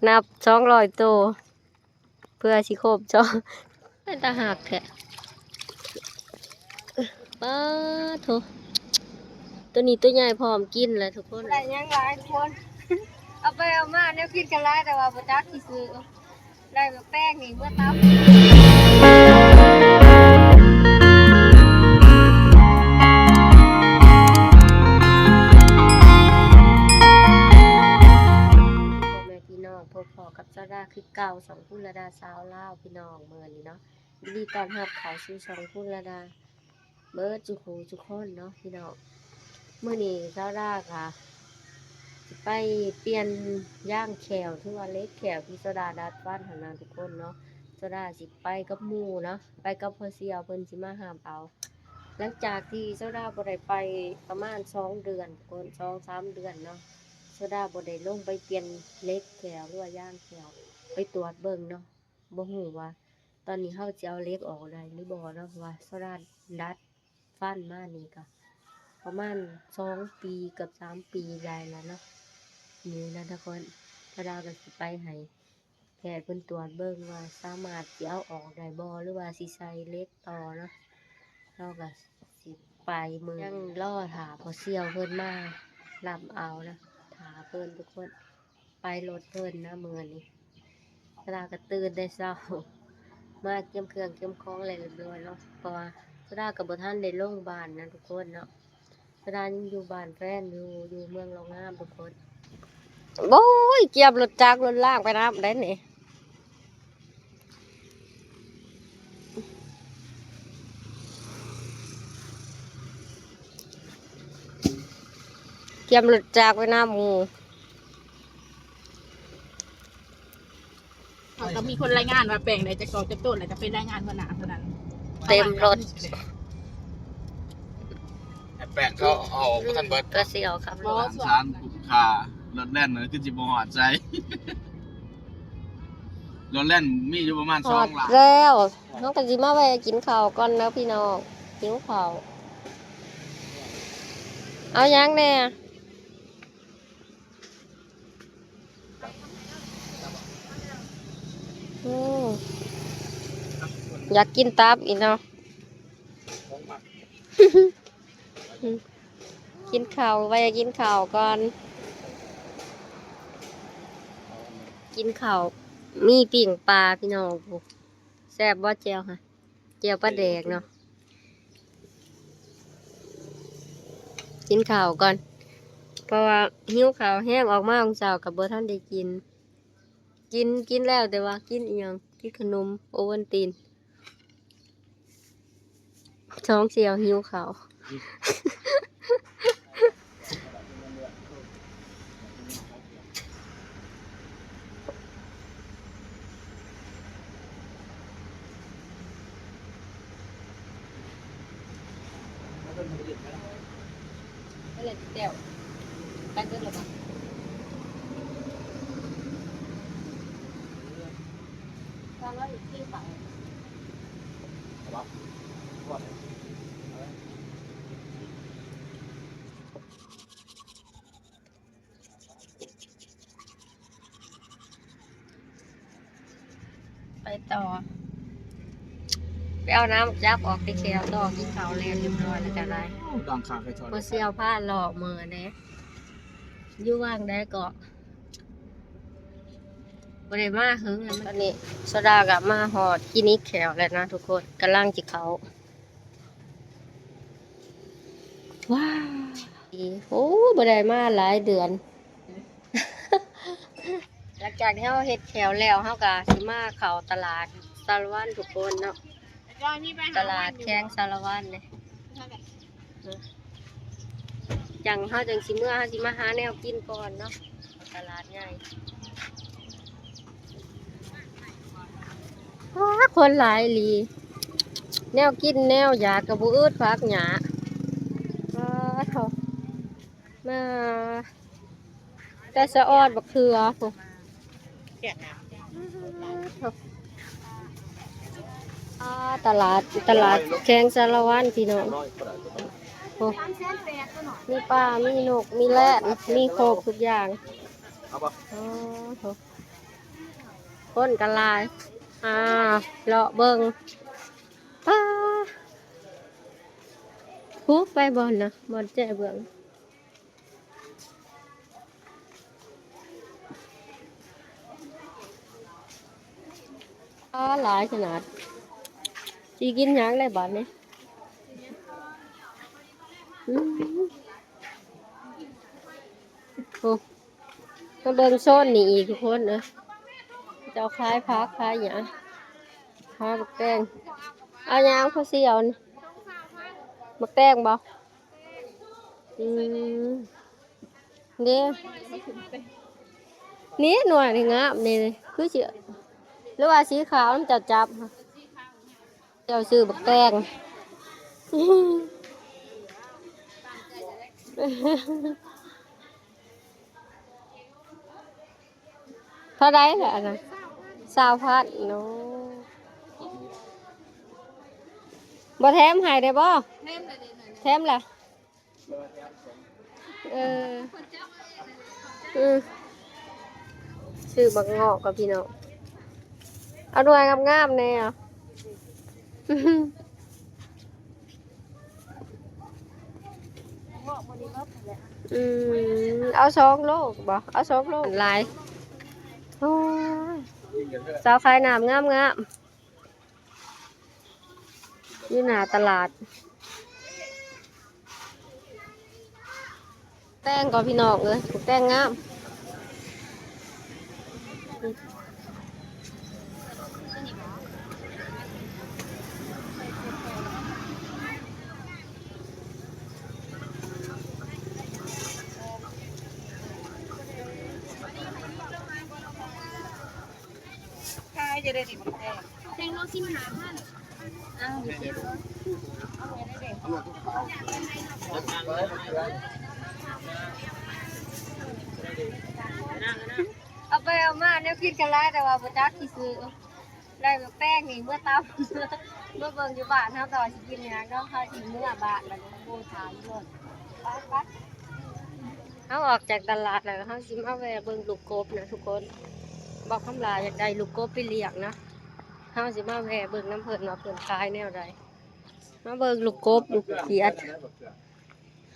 ນັບສອງຮ້ອຍໂຕ ເພື່ອຊິຄົບສອງ ເປັນຕາຮັກແທ້. ປາໂທ້ ໂຕນີ້ໂຕໃຫຍ່ພ້ອມກິນແລ້ວທຸກຄົນ. ໄດ້ຫຍັງຫຼາຍທຸກຄົນ ເອົາໄປເອົາມາແນວກິນກໍຫຼາຍ ແຕ່ວ່າບໍ່ຈັກຊິຊື້ ໄດ້ແປ້ງນີ້ເມືອຕຳ. ພີ່ນ້ອງ ພົບພໍ້ກັບສາວດາຄືເກົ່າ ຊ່ອງຄຸນລະດາສາວລາວ ພີ່ນ້ອງ. ມື້ນີ້ເນາະ ຍິນດີຕ້ອນຮັບເຂົ້າສູ່ຊ່ອງຄຸນລະດາເບິດສູ່ຜູ້ສູ່ຄົນເນາະ ພີ່ນ້ອງ. ມື້ນີ້ສາວດາກະຊິໄປປ່ຽນຢາງແຂ້ວ ຫຼືວ່າເຫຼັກແຂ້ວທີ່ສາວດາດັດຟັນຫັ້ນນະທຸກຄົນເນາະ. ສາວດາຊິໄປກັບໝູ່ເນາະ ໄປກັບພໍ່ສ່ຽວ ເພິ່ນຊິມາຮັບເອົາ. ຫຼັງຈາກທີ່ສາວດາບໍ່ໄດ້ໄປປະມານສອງເດືອນ ທຸກຄົນ ສອງສາມເດືອນເນາະ ສາວດາບໍ່ໄດ້ລົງໄປປ່ຽນເຫຼັກແຂ້ວ ຫຼືວ່າຢາງແຂ້ວ ໄປຕວດເບິ່ງເນາະ. ບໍ່ຮູ້ວ່າຕອນນີ້ເຮົາຊິເອົາເຫຼັກອອກໄດ້ຫຼືບໍ່ເນາະ ເພາະວ່າສາວດາດັດຟັນມານີ້ກະປະມານສອງປີ ເກືອບສາມປີໄດ້ແລ້ວເນາະ. ນີ້ນະທຸກຄົນ ສາວດາກະຊິໄປໃຫ້ ແພດເພິ່ນຕວດເບິ່ງວ່າສາມາດຊິເອົາອອກໄດ້ບໍ່ ຫຼືວ່າຊິໃສ່ເຫຼັກຕໍ່ເນາະ. ເຮົາກະຊິໄປເມືອງ ຍັງລໍຖ້າພໍ່ສ່ຽວເພິ່ນມາຮັບເອົານະ ຖ້າເພິ່ນທຸກຄົນ ໄປລົດເພິ່ນນະມື້ນີ້. ສາວດາກະຕື່ນແຕ່ເຊົ້າ ມາກຽມເຄື່ອງກຽມຂອງແລ້ວຮຽບຮ້ອຍເນາະ ເພາະວ່າສາວດາກະບໍ່ທັນໄດ້ລົງບ້ານນະທຸກຄົນເນາະ. ສາວດາຍັງຢູ່ບ້ານແຟນຢູ່ ຢູ່ເມືອງຫຼອງງາມທຸກຄົນ. ໂອ້ຍ ກຽມລົດຈັກລົດລາງໄປນຳໄດ໋ນີ້ ກຽມລົດຈັກໄປນຳໝູ່. ເຂົາກໍມີຄົນລາຍງານວ່າແປງໄດ້ຈັກດອກຈັກຕົ້ນ ແລ້ວກໍໄປລາຍງານຫົວໜ້າເທົ່ານັ້ນ ເຕັມລົດ. ແຕ່ແປງເຂົາເອົາບໍ່ທັນເບິດ ກໍຊິເອົາຂັບລົດ ສາມ ສາມກຸມພາ ລົດແລ່ນນັ້ນຄືຊິບໍ່ຮອດໃສ ລົດແລ່ນມີຢູ່ປະມານສອງລ້ານ. ຮອດແລ້ວ ເຮົາກໍຊິມາແວ່ກິນເຂົ້າກ່ອນເດີພີ່ນ້ອງ ຫິວເຂົ້າ. ເອົາຫຍັງແດ່? ໂອ້ ຢາກກິນຕັບອີກເນາະ. ກິນເຂົ້າ ໄວ້ກິນເຂົ້າກ່ອນ ກິນເຂົ້າ. ມີປີ້ງປາພີ່ນ້ອງ ແຊບບໍ່ແຈ່ວຫະ? ແຈ່ວປາແດກເນາະ. ກິນເຂົ້າກ່ອນ ເພາະວ່າຫິວເຂົ້າແຮງ ອອກມາຂອງເຊົ້າກໍບໍ່ທັນໄດ້ກິນ. ກິນ ກິນແລ້ວ ແຕ່ວ່າກິນອີ່ຫຍັງ? ກິນຂະໜົມໂອວັນຕິນ. ສອງສ່ຽວຫິວເຂົ້າ. ໄປຕໍ່ ໄປເອົານ້ຳຈັບອອກແຕ່ແຂ້ວຕໍ່. ກິນເຂົ້າແລ້ວຮຽບຮ້ອຍແລ້ວກໍໄດ້ ໂອ້ ດັງຄັກ ພໍ່ສ່ຽວພາເລາະມື້ນີ້ ຢູ່ຫວ່າງໃດເກາະ ບໍ່ໄດ້ມາເຫິງແລ້ວ. ຕອນນີ້ສາວດາກໍມາຮອດຄລີນິກແຂ້ວແລ້ວນະທຸກຄົນ ກຳລັງຊິເຂົ້າ. ວ້າ ໂອ້ ບໍ່ໄດ້ມາຫຼາຍເດືອນ. ຫຼັງຈາກທີ່ເຮົາເຮັດແຂ້ວແລ້ວ ເຮົາກໍຊິມາເຂົ້າຕະຫຼາດສາລະວັນທຸກຄົນເນາະ ຕະຫຼາດແຂວງສາລະວັນນີ້. ຈັ່ງເຮົາຈັ່ງຊິເມືອ ເຮົາຊິມາຫາແນວກິນກ່ອນເນາະ ຕະຫຼາດໃຫຍ່. ວ້າ ຄົນຫຼາຍອີ່ຫຼີ ແນວກິນແນວຢາກກໍບໍ່ອຶດ ຜັກຫຍ້າ ວ້າ ມາແຕ່ສະອອດບັກເຂືອພຸ້ນ. ອ່າ ຕະຫຼາດ ຕະຫຼາດແຂວງສາລະວັນພີ່ນ້ອງ. ໂອ້ ມີປາ ມີນົກ ມີແລດ ມີຄົບທຸກຢ່າງ. ອໍ ໂອ້ ຄົນກໍຫຼາຍ ອ່າ ເລາະເບິ່ງ ປ້າ ພຸ້ນໄປບ່ອນນະ ບ່ອນແຈເບື້ອງ ອ້າ ຫຼາຍຂະໜາດ ຊິກິນຫຍັງໄດ້ບາດນີ້? ອືມ ໂອ້ ມາເບິ່ງໂຊນນີ້ອີກທຸກຄົນເອີຍ ເຂົາເຈົ້າຂາຍຜັກຂາຍຫຍັງ ຂາຍບັກແຕງ ເອົາຫຍັງພໍ່ຊິເອົານີ້ ບັກແຕງບໍ່? ອືມ ເດ້ ນີ້ໜ່ວຍນີ້ງາມນີ້ ຄືຊິ ຫຼືວ່າສີຂາວນຳເຈົ້າຈັບ ເຈົ້າຊື້ບັກແຕງ ເທົ່າໃດລະອັນນັ້ນ? ຊາວພັນເນາະ ບໍ່ແຖມໃຫ້ໄດ້ບໍ່? ແຖມລະເດ້ ແຖມລະ ເອີ ອື ຊື້ບັກເງາະກັບພີ່ນ້ອງ ເອົາໜ່ວຍງາມໆແດ່ ອືມ ເອົາສອງໂລບໍ່? ເອົາສອງໂລ ຫຼາຍ ໂອ້ຍ ສາວຂາຍນ້ຳງາມໆ ຢູ່ໜ້າຕະຫຼາດ ແຕງກໍພີ່ນ້ອງເອີຍ ແຕງງາມ ຂາຍຢູ່ເດ້ນີ້ ແຕງ ແຕງໂລສິບຫ້າພັນ ອ້າວ ເອົາໄປເອົາມາແນວກິນກໍຫຼາຍ ແຕ່ວ່າບໍ່ຈັກຊິຊື້ ໄດ້ບັກແຕງນີ້ເມືອຕຳ ເມືອເບິ່ງຢູ່ບ້ານເຮົາ ແຕ່ວ່າຊິກິນຫຍັງເນາະ ເຮົາຊິເມືອບ້ານ ແລ້ວກໍໂທຖາມໂລດ ໄປໆ. ເຮົາອອກຈາກຕະຫຼາດແລ້ວ ເຮົາຊິມາແວ່ເບິ່ງລູກກົບນະທຸກຄົນ ບ່າວຄຳຫຼ້າຢາກໄດ້ລູກກົບໄປລ້ຽງນະ ເຮົາຊິມາແວ່ເບິ່ງນຳເພິ່ນວ່າເພິ່ນຂາຍແນວໃດ ມາເບິ່ງລູກກົບ ລູກຂຽດ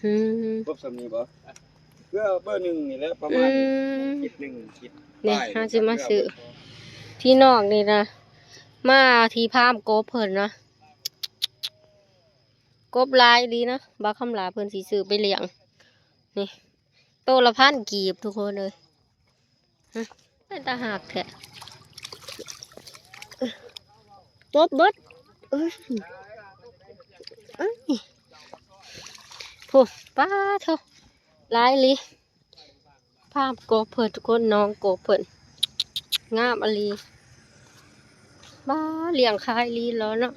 ອືມ ກົບສ່ຳນີ້ບໍ່? ເກືອບເບີໜຶ່ງນີ້ແຫຼະ ປະມານ ອືມ ຂີດໜຶ່ງຂີດ ນີ້ ປາຍ ເຮົາຊິມາຊື້ ພີ່ນ້ອງນີ້ນະ ມາທີ່ຟາມກົບເພິ່ນນະ ກົບຫຼາຍອີ່ຫຼີນະ ບ່າວຄຳຫຼ້າເພິ່ນຊິຊື້ໄປລ້ຽງ ນີ້ ໂຕລະພັນກີບທຸກຄົນເອີຍ ຮະ ເປັນຕາຮັກແທ້ ກົບເບິດ ເອີຍ ເອີຍ ໂອ້ ປາໂທ້ ຫຼາຍອີ່ຫຼີ ຟາມກົບເພິ່ນທຸກຄົນ ນ້ອງກົບເພິ່ນ ງາມອີ່ຫຼີ ປ້າ ລ້ຽງຂາຍອີ່ຫຼີແລ້ວເນາະ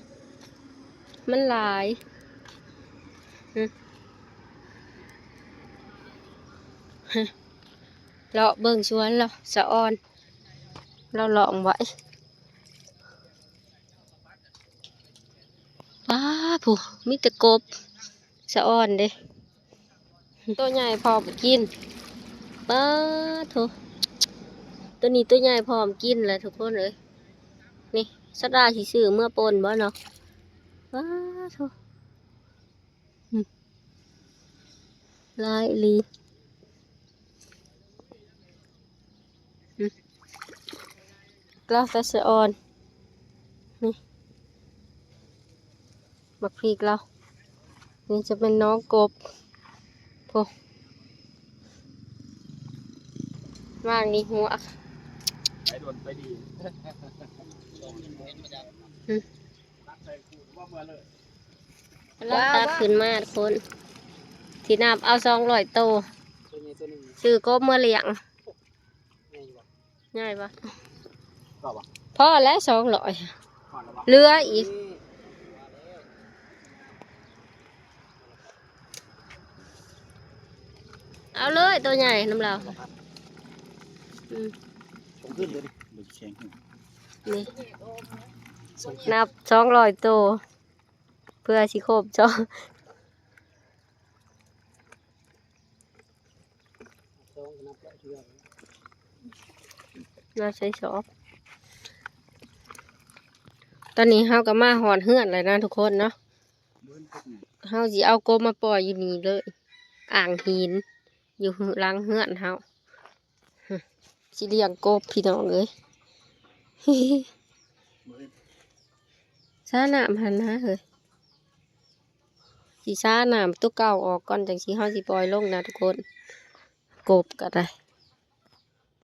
ມັນຫຼາຍ ອື ຮະ ເລາະເບິ່ງສວນລາວ ສະອອນ ລາວຮ້ອງໄວ້ ປ້າ ຜູ້ ມີແຕ່ກົບ ສະອອນເດ້ ໂຕໃຫຍ່ພ້ອມກິນ ປາໂທ້ ໂຕນີ້ໂຕໃຫຍ່ພ້ອມກິນແຫຼະທຸກຄົນເອີຍ ນີ້ ສັດດາຊິຊື້ເມືອປົ່ນບໍ່ເນາະ ປາໂທ້ ອືມ ຫຼາຍອີ່ຫຼີ ອືມ ລາວແຕ່ສະອອນ ນີ້ ໝາກພິກລາວ ນີ້ຈະເປັນນ້ອງກົບ ໂອ້ ວາງນີ້ຫົວ ໄປດົນໄປດີ ອືມ ລາວຕັດຂຶ້ນມາທຸກຄົນ ຊິນັບເອົາສອງຮ້ອຍໂຕ ໂຕນີ້ໂຕໜຶ່ງ ຊື້ກົບເມືອລ້ຽງ ໃຫຍ່ຢູ່ບໍ່? ໃຫຍ່ບໍ່? ພໍບໍ່? ພໍແລ້ວ ສອງຮ້ອຍ ພໍແລ້ວບໍ່? ເຫຼືອອີກ ນີ້ ເອົາເລີຍ ໂຕໃຫຍ່ນຳລາວ ອືມ ສົ່ງຄືນເລີຍ ນີ້ ນັບສອງຮ້ອຍໂຕ ເພື່ອຊິຄົບສອງ ມາໃສ່ຊອບ ຕອນນີ້ເຮົາກໍມາຮອດເຮືອນແລ້ວນະທຸກຄົນເນາະ. ເຮົາຊິເອົາກົບມາປ່ອຍຢູ່ນີ້ເລີຍ ອ່າງຫີນ ຢູ່ຫຼັງເຮືອນເຮົາ. ຊິລ້ຽງກົບພີ່ນ້ອງເອີຍ. ສານ້ຳຫັ້ນນະເຮີ້ຍ ຊິສານ້ຳຕົວເກົ່າອອກກ່ອນ ຈັ່ງຊີ້ເຮົາຊິປ່ອຍລົງນະທຸກຄົນ. ກົບກໍໄດ້